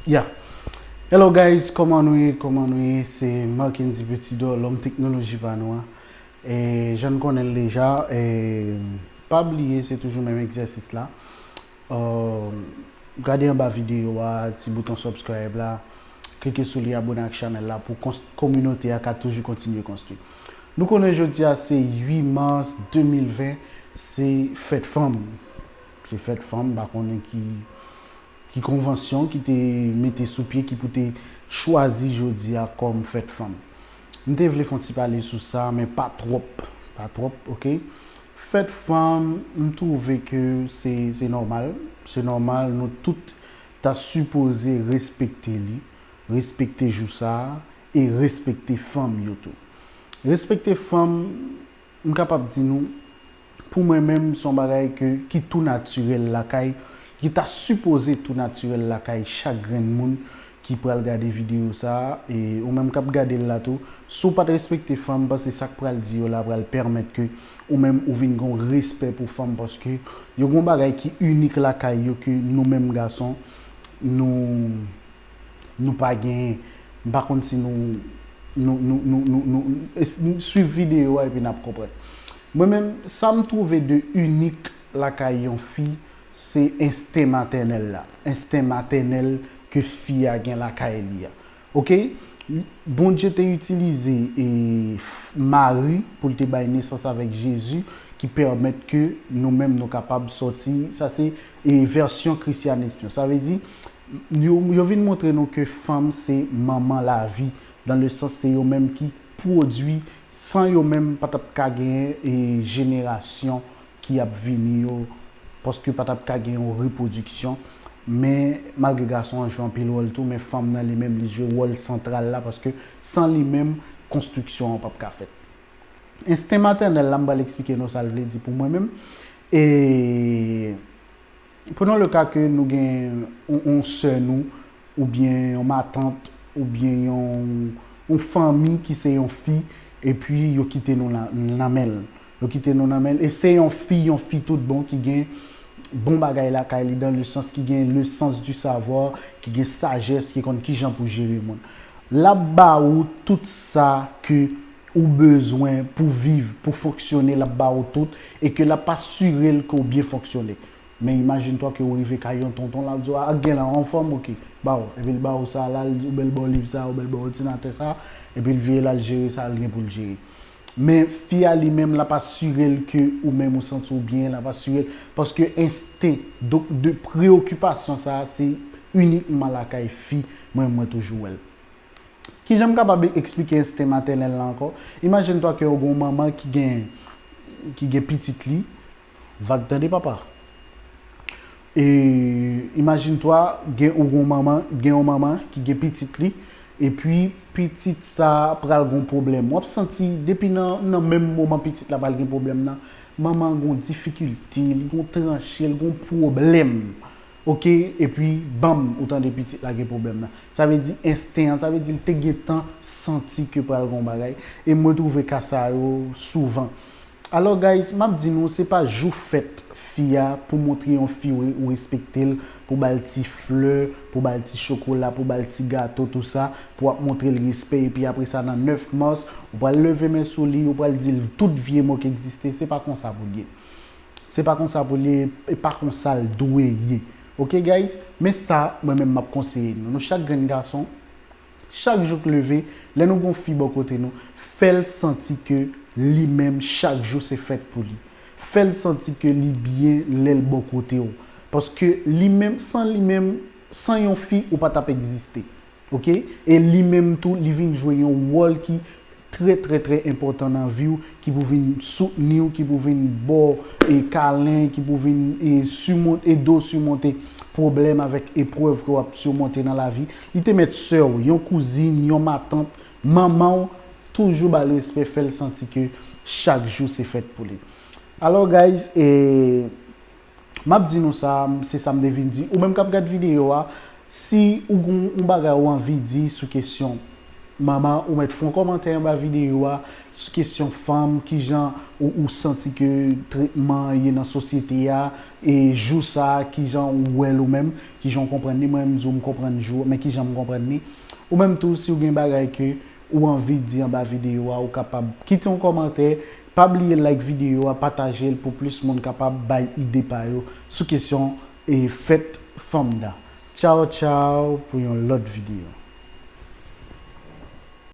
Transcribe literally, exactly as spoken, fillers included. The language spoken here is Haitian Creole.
Yeah. Hello guys, kòman nou ye? Kòman nou ye? Se Marckendy Petidor, lòm teknoloji pa nou an. E jan n konnen l deja, e pa bliye, se toujou menm egzèsis la. Euh, gade anba videyo a, ti bouton subscribe la, klike sou li, abone ak chanèl la pou kons- kominote a ka toujou kontinye konstwi. Nou konnen jodi a se uit mas de mil ven, se fèt fanm. Se fèt fanm, m pa konnen ki ki konvansyon ki te mete sou pye ki pou te chwazi jodi a kòm fèt fanm. M te vle fè yon ti pale sou sa, men pa twòp, pa twòp, oke? Fèt fanm, m twouve ke se, se nòmal. Se nòmal, nou tout ta sipoze respekte li, respekte jou sa a, e respekte fanm yo tou. Respekte fanm, m kapab di nou, pou mwen menm, se yon bagay ke, ki tou natirèl lakay, ki ta sipoze tou natirèl lakay chak grenn moun ki pral gade videyo sa a, e ou menm k ap gade l la tou, si w pa t respekte fanm, m panse sa k pral di yo la pral pèmèt ke ou menm ou vin gen yon respè pou fanm, paske yo gen yon bagay ki inik lakay yo ke nou menm gason, nou, nou pa genyen. M pa konn si nou, nou, nou, nou, nou, nou, es- swiv videyo a epi n ap konprann. Mwen menm, sa m twouve de inik lakay yon fi, se ensten matènèl la. Ensten matènèl ke fi a gen lakay li a. Oke? Bondye te itilize e, f- Mari pou l te bay nesans avèk Jezi, ki pèmèt ke nou menm nou kapab sòti. Sa se e, vèsyon krisyanis yo. Sa vle di, yo, yo vin montre nou ke fanm se manman lavi, dans le sens se yo menm ki pwodui, san yo menm pa t ap ka genyen e, jenerasyon ki ap vini yo, paske pa t ap ka gen yon repwodiksyon. Men malgre gason an jwe anpil wòl tou, men fanm nan li menm li jwe wòl santral la, paske san li menm, konstriksyon an p ap ka fèt. Ensten matènèl la, m pral eksplike nou sa l vle di pou mwen menm. E pran le ka ke nou gen yon, yon sè nou, oubyen yon matant, oubyen yon, yon fanmi ki se yon fi, epi yo kite nou nan, nan men l. Yo kite nou nan men l. E se yon fi, yon fi tout bon ki gen bon bagay lakay li, dans le sens ki gen le sens du savoir, ki gen sajès, ki konn kijan pou jere moun. L ap ba ou tout sa ke ou bezwen pou viv, pou fonksyone, l ap ba ou tout, e ke l ap asire l ke w byen fonksyone. Men imajine twa ke w rive kay yon tonton, l ap di w, "A, gen la, anfòm, oke, ba w." Epi l ba w sa, la, l di, "Ou bèl ba w liv sa, ou bèl ba w òdinatè sa," epi l veye l al jere sa l gen pou l jere. Men fi a li menm, l ap asire l ke ou menm ou santi w byen, l ap asire l, paske ensten, donk, de preyokipasyon sa a, se inikman lakay fi, mwen, mwen toujou wè l. Kijan m kapab eksplike ensten matènèl la ankò? Imajine twa ke w gen yon manman ki gen, ki gen pitit li, vag tande papa. E imajine twa gen, ou gen yon manman, gen yon manman ki gen pitit li, epi pitit sa pral gen yon pwoblèm. W ap santi depi nan, nan menm moman pitit la pral gen pwoblèm nan, manman an gen yon difikilte, li gen yon tranche, li gen yon pwoblèm. Oke, epi banm, ou tande pitit la gen pwoblèm nan. Sa vle di ensten an, sa vle di l te gentan santi ke pral gen yon bagay. E mwen twouve ka sa yo souvan. Alò, guys, m ap di nou, se pa jou fèt fi a pou montre yon fi ou, ou respekte l, pou ba l ti flè, pou ba l ti chokola, pou ba l ti gato, tou sa, pou w ap montre l respè, epi apre sa, nan nèf mas, ou pral leve men sou li, ou pral di l tout vye mo ki egziste, se pa konsa pou l ye. Se pa konsa pou l ye, e pa konsa l dwe ye. Oke, guys? Men sa, mwen menm, m ap konseye nou. Nou chak grenn gason, chak jou k leve, lè nou gen yon fi bò kote nou, fè l santi ke li menm, chak jou se fèt pou li. Fè l santi ke li byen lè l bò kote w. Paske li menm, san li menm, san yon fi, ou pa t ap egziste. Oke? E li menm tou, li vin jwe yon wòl ki trè, trè, trè enpòtan nan vi w, ki pou vin soutni w, ki pou vin ba w, e, kalen, ki pou vin, e, simonte, ede w simonte pwoblèm avèk eprèv ke w ap simonte nan lavi. Li te mèt sè w, yon kouzin, yon matant, manman w, toujou ba l respè, fè l santi ke chak jou se fèt pou li. Alò, guys, e, M ap di nou sa, se sa m te vin di. Ou menm k ap gad videyo a, si ou gon yon bagay ou anvi di sou kesyon manman, ou mèt fè yon kòmantè anba videyo a. sou kesyon fanm, kijan ou, ou santi ke tretman ye nan sosyete a, e jou sa, kijan ou wè l ou menm, kijan w konprann li, mwen menm m di w m konprann jou, men kijan m konprann li. Ou menm tou, si w gen bagay ke ou anvi di anba videyo a, ou kapab kite yon kòmantè, pa bliye like videyo a, pataje l pou plis moun kapab bay ide pa yo sou kesyon e fèt fanm nan. Tchaw, tchaw, pou yon lòt videyo.